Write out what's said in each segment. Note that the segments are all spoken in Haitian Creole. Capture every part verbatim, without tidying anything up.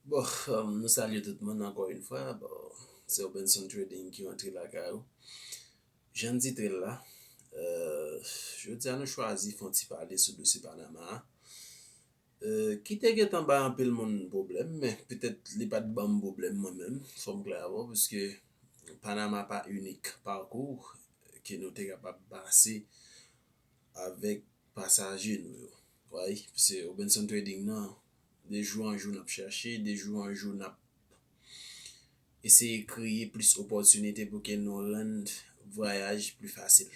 Bon, um, nou salye tout moun ankò yon fwa. Bon, se Obenson Trading ki rantre lakay ou. Jan n titre l la, euh, jodi a nou chwazi fè yon ti pale sou dosye Panama a. Euh, ki te gentan bay anpil moun pwoblèm, men petèt li pa t ban m pwoblèm mwen menm, fò m klè avè w, paske Panama pa inik pakou ke nou te kapab pase avèk pasaje nou yo. Wi, se Obenson Trading nan, de jou an jou n ap chèche, de jou an jou n ap eseye kreye plis opòtinite pou ke nou rann vwayaj pli fasil.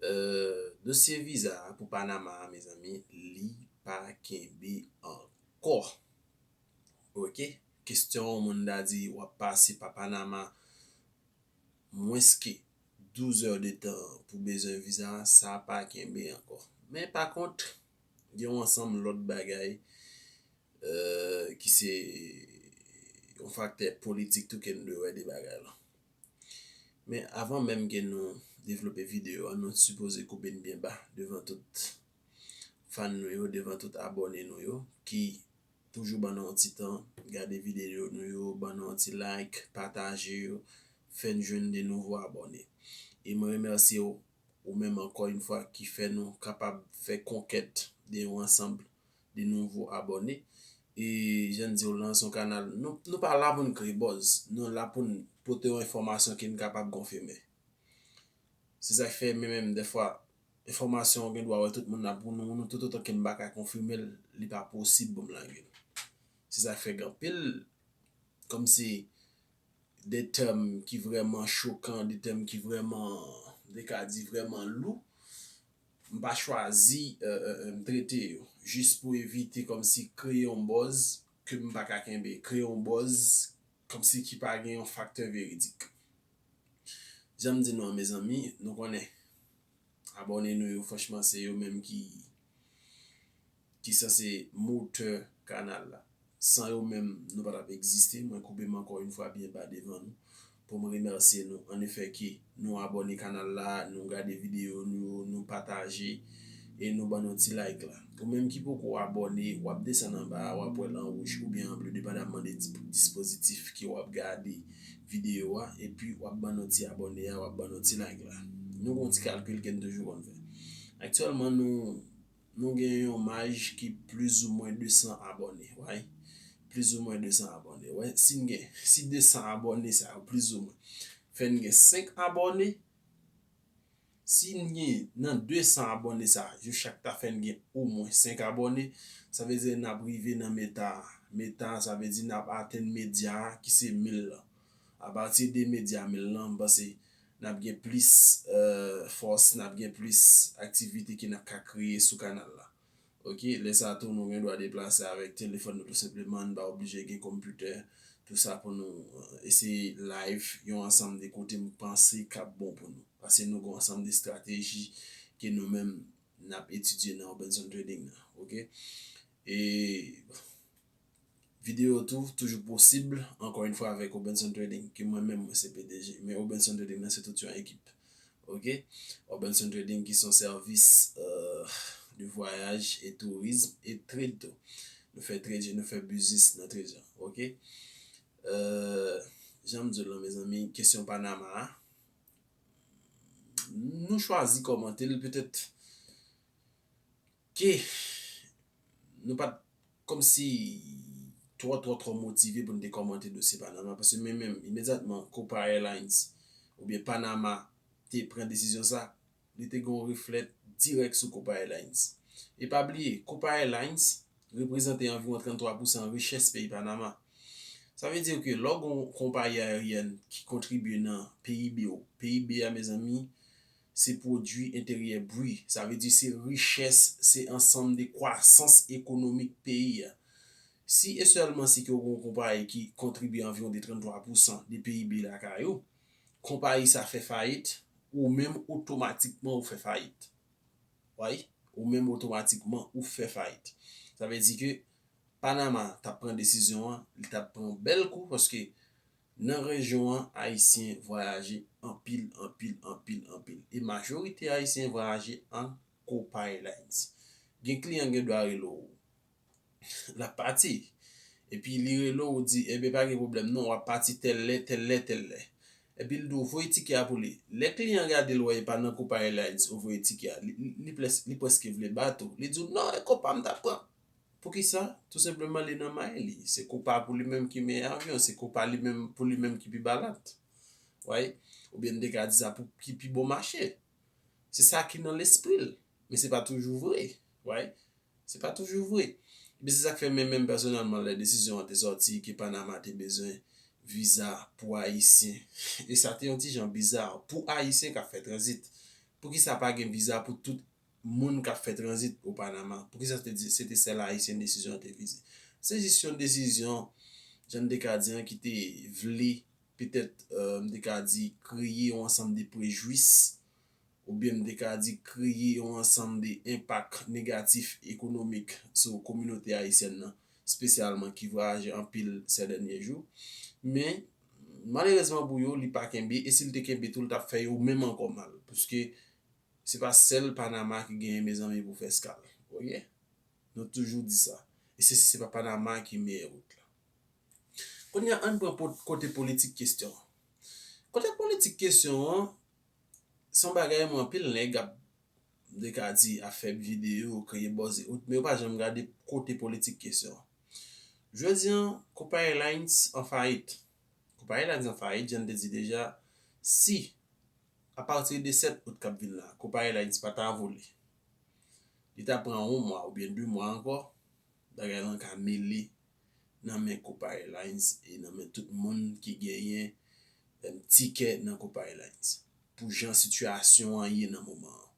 Euh, dosye viza a pou Panama a, mezanmi, li pa kenbe ankò. Ok? Kesyon yon moun ta di w ap pase pa Panama mwens ke douz è de tan pou bezwen viza, sa pa kenbe ankò. Men pa kont, gen yon ansanm lòt bagay, euh, ki se yon faktè politik tou ke n dwe wè de bagay la. Men avan menm ke nou devlope videyo a, nou sipoze koube n byen ba devan tout fan nou yo, devan tout abòne nou yo, ki toujou ban nou yon ti tan, gade videyo nou yo, ban nou yon ti like, pataje yo, fè n jwenn de nouvo abòne. E mwen remèsye w, ou menm ankò yon fwa, ki fè nou kapab fè konkèt de yon ansanm de nouvo abòne. E jan n di w lan, se yon kanal, nou, nou pa la pou n kreye buzz, nou la pou n pote yon enfòmasyon ke n kapab konfime. Se sa k fè, men menm, dèfwa, enfòmasyon ou gen dwa wè tout moun la pou nou, nou tout otan ke m pa ka konfime l, li pa posib pou m lage l. Se sa k fè gen anpil, kòmsi, de tèm ki vrèman chokan, de tèm ki vrèman, de ka di vrèman lou, m pa chwazi, euh, euh, euh, m trete yo, jis pou evite kòmsi kreye yon buzz ke m pa ka kenbe, kreye yon buzz kòmsi ki pa gen yon faktè veridik. Jan m di nou an, mezanmi, nou konnen abòne nou yo, franchman, se yo menm ki, ki sanse motè kanal la. San yo menm, nou pa t ap egziste. Mwen koube m ankò yon fwa byen ba devan nou pou m remèsye nou. Annefè ke nou abòne kanal la, nou gade videyo nou yo, nou pataje e nou ban nou ti like la. Ou menm ki poko abòne, w ap desann anba a, w ap wè l an wouj oubyen an ble, depandaman de di-, dispozitif ke w ap gade videyo a, epi w ap ban nou ti abòne a, w ap ban nou ti like la. Nou gon ti kalkil ke n toujou konn fè. Aktyèlman, nou, nou gen yon maj ki plizoumwen de san abòne, wi. Plizoumwen de san abòne, wi. Si n gen, si de san abòne sa yo, plizoumwen, fè n gen senk abòne, si n gen nan de san abòne sa yo, chak ta fè n gen omwen senk abòne, sa vle di n ap rive nan meta. Meta, sa vle di n ap atenn medya a, ki se mil lan. Apati de medya mil lan, m panse n ap gen plis, euh, fòs, n ap gen plis aktivite ke n ap ka kreye sou kanal la. Ok, lè sa a tou, nou gen dwa deplase avèk telefòn nou tou senpleman, n pa oblije gen konpitè, tou sa pou nou, euh, eseye live yon ansanm de kote m panse k ap bon pou nou. Paske nou gen yon ansanm de estrateji ke nou menm n ap etidye nan Obenson Trading nan, ok? E videyo tou toujou posib, ankò yon fwa, avèk Obenson Trading, ke mwen menm, mwen se P D G. Men Obenson Trading nan, se tout yon ekip. Ok? Obenson Trading ki se yon sèvis, euh, de vwayaj e tourizm e trade tou. Nou fè trade, nou fè biznis nan trade lan. Ok? Euh, jan m di w lan, mezanmi, kesyon Panama a, nou chwazi kòmante l, petèt ke nou pa t kòmsi twò, twò, twò motive pou n te kòmante dosye Panama, paske men menm, imedyatman Copa Airlines oubyen Panama te pran desizyon sa, li te gen yon reflè dirèk sou Copa Airlines. E pa bliye, Copa Airlines reprezante anviwon tranntwa pousan richès peyi Panama. Sa vle di ke lè w gen yon konpayi ayeryèn ki kontribye nan P I B ou, P I B a, mezanmi, se pwodui enteryè bri. Sa vle di se richès, se ansanm de kwasans ekonomik peyi a. Si e sèlman si ke w gen yon konpayi ki kontribye anviwon de tranntwa pousan de P I B lakay ou, konpayi sa fè fayit, ou menm otomatikman ou fè fayit. Wi, ou menm otomatikman ou fè fayit. Sa vle di ke Panama t ap pran desizyon an, li t ap pran bèl kou, paske nan rejyon an, Ayisyen vwayaje anpil, anpil, anpil, anpil. E majorite Ayisyen vwayaje an Copa Airlines. Gen kliyan gen dwa rele w, l ap pati. Epi li rele w, ou di, enben, pa gen pwoblèm non, w ap pati tèl lè, tèl lè, tèl lè. Epi l di w voye tikè a pou li. Lè kliyan an gade l wè e pa nan Copa Airlines ou voye tikè a, li, li, li près- li prèske vle bat ou. Li di w non, e Copa m t ap pran. Poukisa? Tou senpleman li nan may li. Se Copa pou li menm ki meyè avyon, se Copa li menm pou li menm ki pi balat. Right? Oubyen n te ka di sa pou ki pi bon mache. Se sa ki nan lespri l. Men se pa toujou vre. Right? Se pa toujou vre. Epi se sa k fè mwen menm pèsonèlman lè desizyon an te sòti ke Panama te bezwen viza pou Ayisyen. E sa te yon ti jan biza pou Ayisyen k ap fè tranzit. Poukisa pa gen viza pou tout moun k ap fè tranzit o Panama? Poukisa se te di- se te sèl Ayisyen desizyon an te vize? Se jis yon desizyon, jan n te ka di an, ki te vle petèt, euh, m te ka di, kreye yon ansanm de prejwis oubyen m te ka di kreye yon ansanm de enpak negatif ekonomik sou kominote ayisyèn nan, espesyalman ki vwayaje anpil sè dènye jou. Men, malerezman pou yo, li pa kenbe, e si l te kenbe tou, l t ap fè yo menm ankò mal. Paske se pa sèl Panama ki genyen, mezanmi, pou fè eskal. Oke? Nou toujou di sa. E se, se pa Panama ki meyè wout la. Kounye a, ann pran po- kote politik kesyon an. Kote politik kesyon an, se yon bagay mwen anpil nèg ap, m te ka di, ap fè videyo, kreye buzz e out, men yo pa janm gade kote politik kesyon an. Jodi an, Copa Airlines an fayit. Copa Airlines an fayit, jan n te di deja, si, apati de sèt out k ap vin la, Copa Airlines pa ta vole, li ta pran yon mwa oubyen de mwa ankò, bagay lan ka mele nan men Copa Airlines e nan men tout moun ki genyen, em, tikè nan Copa Airlines. Pou jan sitiyasyon an ye nan moman an.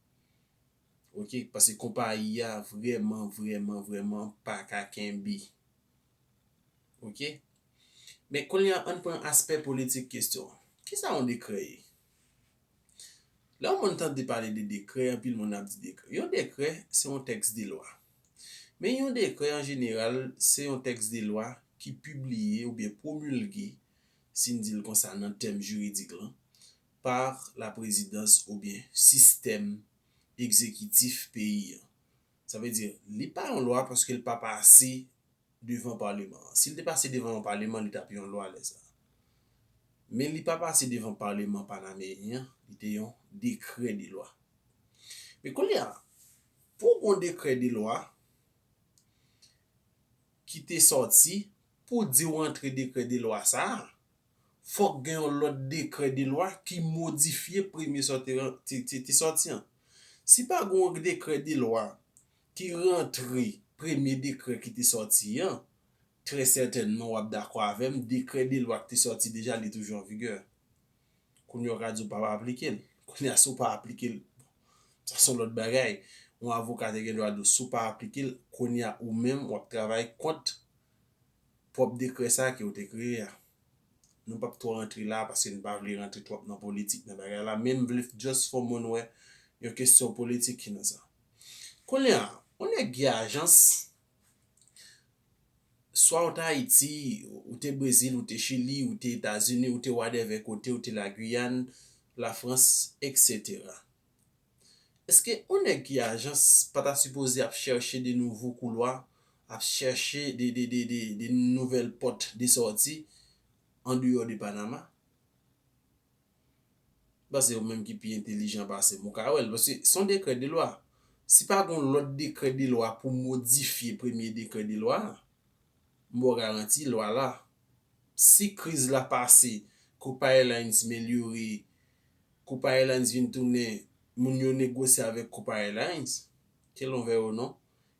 Oke? Paske konpayi a vrèman, vrèman, vrèman pa ka kenbe. Oke? Men kounye a, ann pran aspè politik kesyon an. Kisa yon dekrè ye? Lè yon moun tande pale de dekrè, anpil moun ap di dekrè. Yon dekrè, se yon tèks de lwa. Men yon dekrè, an jeneral, se yon tèks de lwa ki pibliye oubyen pwomilge, si n di l konsa nan tèm jiridik lan, pa la prezidans oubyen sistèm egzekitif peyi an. Sa vle di, li pa yon lwa paske l pa pase devan paleman an. Si l te pase devan yon paleman, li t ap yon lwa lè sa a. Men li pa pase devan paleman panameyen an, li te yon dekrè de lwa. Men kounye a, pou yon dekrè de lwa ki te sòti, pou di w antre dekrè de lwa sa a, fòk gen yon lòt dekrè de lwa ki modifye premye sa w te ran- te, te, te sòti an. Si pa gen yon dekrè de lwa ki rantre premye dekrè ki te sòti an, trè sètènman w ap dakò avè m, dekrè de lwa ki te sòti deja, li toujou an vigè. Kounye a w ka di w pa aplike l. Kounye a, si w pa aplike l, sa se yon lòt bagay. Yon avoka te gen dwa di w, si w pa aplike l, kounye a, ou menm, w ap travay kont pwòp dekrè sa a ke w te kreye a. Nou p ap twò rantre la paske n pa vle rantre twòp nan politik nan bagay la, men m vle just fè moun wè yon kesyon politik ki nan sa. Kounye a, yon nèg gen ajans, swa ou te Ayiti, ou te Brezil, ou te Chili, ou te Etazini, ou te whatever kote, ou te Lagwiyann, Lafrans, etsetera. Èske yon nèg ki ajans pa ta sipoze ap chèche de nouvo koulwa, ap chèche de, de, de, de, de nouvèl pòt de sòti andeyò de Panama? Paske ou menm ki pi entelijan pase m, ou ka wè l. Paske se yon dekrè de lwa. Si pa gen yon lòt dekrè de lwa pou modifye premye dekrè de lwa a, m ba w garanti, lwa la, si kriz la pase, Copa Airlines melyore, Copa Airlines vin tounen, moun yo negosye avèk Copa Airlines, ke l onvè yo non,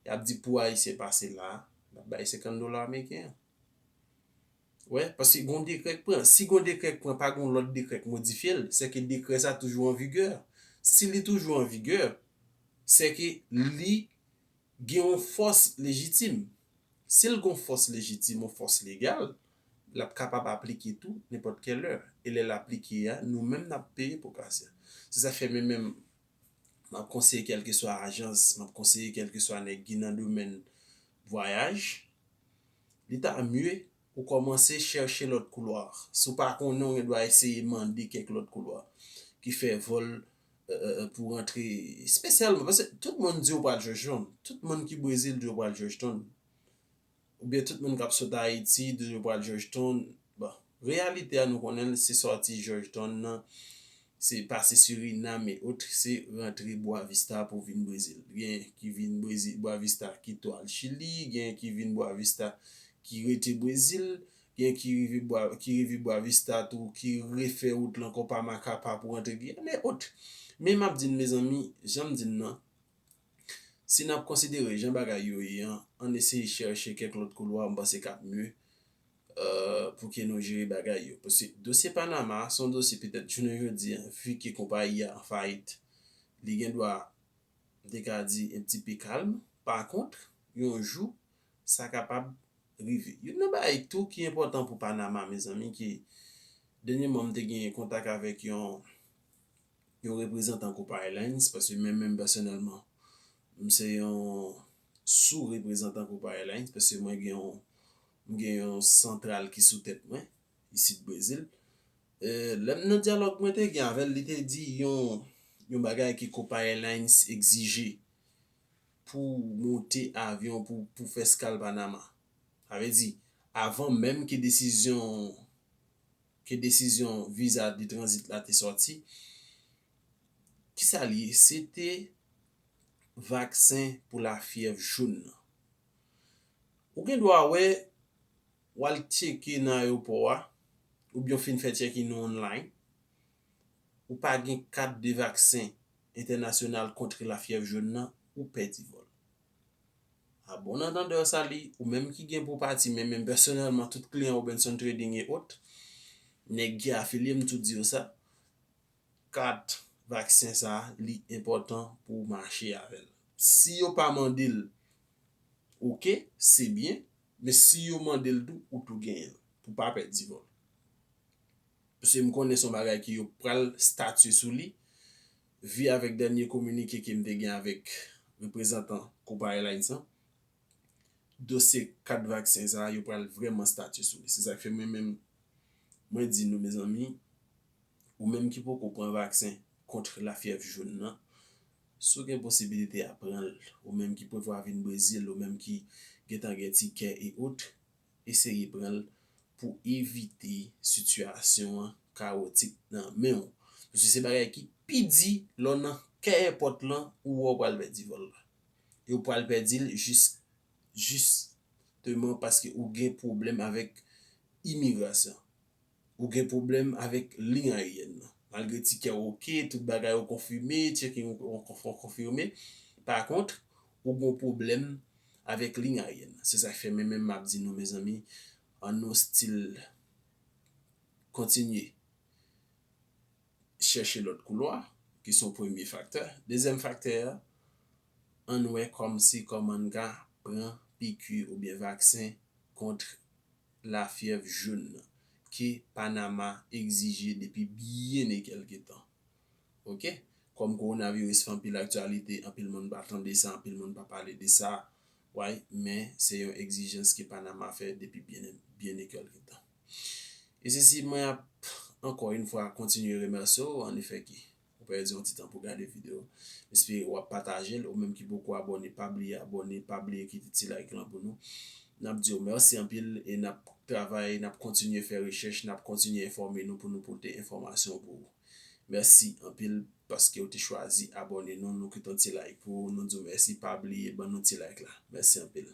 y ap di pou Ayisyen pase la, y ap bay senkant dola ameriken an. Wè, paske gon dekrè k pran. Si gon dekrè k pran, pa gon lòt dekrè k modifye l, sèke dekrè sa toujou an vigè. Si li toujou an vigè, sèke li gen yon fòs lejitim. Si l gen yon fòs lejitim, yon fòs legal, l ap kapab aplike tou nenpòt kèl lè. E lè l aplike a, nou menm n ap peye pou kase a. Se sa k fè mwen menm, m ap konseye kèlkeswa ajans, m ap konseye kèlkeswa nèg ki nan domèn vwayaj, li ta mye ou kòmanse chèche lòt koulwa. Si w pa konnen, ou gen dwa eseye mande kèk lòt koulwa ki fè vòl, euh, euh, euh, pou rantre espesyalman. Paske tout moun di yo pral Georgetown. Tout moun ki Brezil di yo pral Georgetown. oubyen tout moun k ap sot Ayiti, yo pral Georgetown. Bon, reyalite a, nou konnen l, se sòti Georgetown nan, se pase Surinam e ot, se rantre Boa Vista pou vin Brezil. Gen ki vin Brezil, Boa Vista kite al Chili, gen ki vin Boa Vista ki rete Brezil, gen ki rive Boa, ki rive Boa Vista tou, ki refè wout lan ankò pa Macapá pou rantre Giyàn e ot. Men m ap di n, mezanmi, jan m di n nan, si n ap konsidere jan bagay yo ye an, ann eseye chèche kèk lòt koulwa, m panse k ap mye, euh, pou ke nou jere bagay yo. Paske dosye Panama, se yon dosye petèt jounen jodi an, vi ke konpayi a an fayit, li gen dwa, m te ka di, yon ti pe kalm. Pa kont, yon jou, sa kapab rive. Youn nan bagay tou ki enpòtan pou Panama, mezanmi, ki dènyèman m te gen kontak avèk yon, yon reprezantan Copa Airlines, paske mwen menm pèsonèlman, m se yon sou reprezantan Copa Airlines, paske mwen gen yon, m gen yon santral ki sou tèt mwen, isit Brezil. Eh, lè m nan dyalòg mwen te gen avè l, li te di yon, yon bagay ke Copa Airlines egzije pou monte avyon, pou, pou fè eskal Panama. Sa vle di, avan menm ke desizyon, ke desizyon viza de tranzit la te sòti, kisa li ye? Se te vaksen pou lafyèv jòn nan. Ou gen dwa wè, w al tcheke nan ayewopò a, oubyen w fin fè check-in ou online, ou pa gen kat de vaksen entènasyonal kont lafyèv jòn nan, ou pèdi vòl. A bon antandè sa li, ou menm ki gen pou pati, men menm pèsonèlman, tout kliyan Robinson Trading e ot, nèg ki afilye m tou di yo sa, kat vaksen sa, li enpòtan pou w mache avè l. Si yo pa mande l, oke, se byen, men si yo mande l tou, ou tou genyen l, pou w pa pèdi vòl. Paske m konnen se yon bagay ke yo pral statye sou li, vi avèk dènye kominike ke m te gen avèk reprezantan Copa Airlines lan, dosye kat vaksen sa a, yo pral vrèman statye sou li. Se sa k fè mwen menm, mwen di nou, mezanmi, ou menm ki poko pran vaksen kont lafyèv jòn nan, si w gen posibilite a, pran l. Ou menm ki prevwa vin Brezil, ou menm ki gentan gen tikè e ot, eseye pran l pou evite sitiyasyon an kawotik nan men w. Paske se bagay ki pi di lè w nan kè èpòt lan, ou wè w pral pèdi vòl la. E w pral pèdi l jis, jisteman paske ou gen pwoblèm avèk imigrasyon. Ou gen pwoblèm avèk liy ayeryèn nan. Malgre tikè w oke, tout bagay ou konfime, check-in ou, ou, ou konfime. Pa kont, ou gen pwoblèm avèk liy ayeryèn nan. Se sa k fè mwen menm m ap di nou, mezanmi, ann nou still kontinye chèche lòt koulwa, ki se yon premye faktè. Dezyèm faktè a, ann wè kòmsi kòman n ka pran piki oubyen vaksen kont lafyèv jòn nan, ke Panama egzije depi byen e kèlke tan. Oke? Kòm kowonaviris fè anpil aktyalite, anpil moun pa tande sa, anpil moun pa pale de sa, wi, men se yon egzijans ke Panama fè depi byen, byen e kèlke tan. E sesi, mwen ap, ankò yon fwa, kontinye remèsye w, annefè ke ou pèdi yon ti tan pou gade videyo. M espere w ap pataje l, ou menm ki poko abòne, pa bliye abòne, pa bliye kite ti like lan pou nou. N ap di w mèsi anpil e n ap travay, n ap kontinye fè rechèch, n ap kontinye enfòme nou pou nou pote enfòmasyon pou ou. Mèsi anpil paske w te chwazi abòne nou, nou kite yon ti like pou ou, nou di w mèsi, pa bliye ban nou ti like la. Mèsi anpil.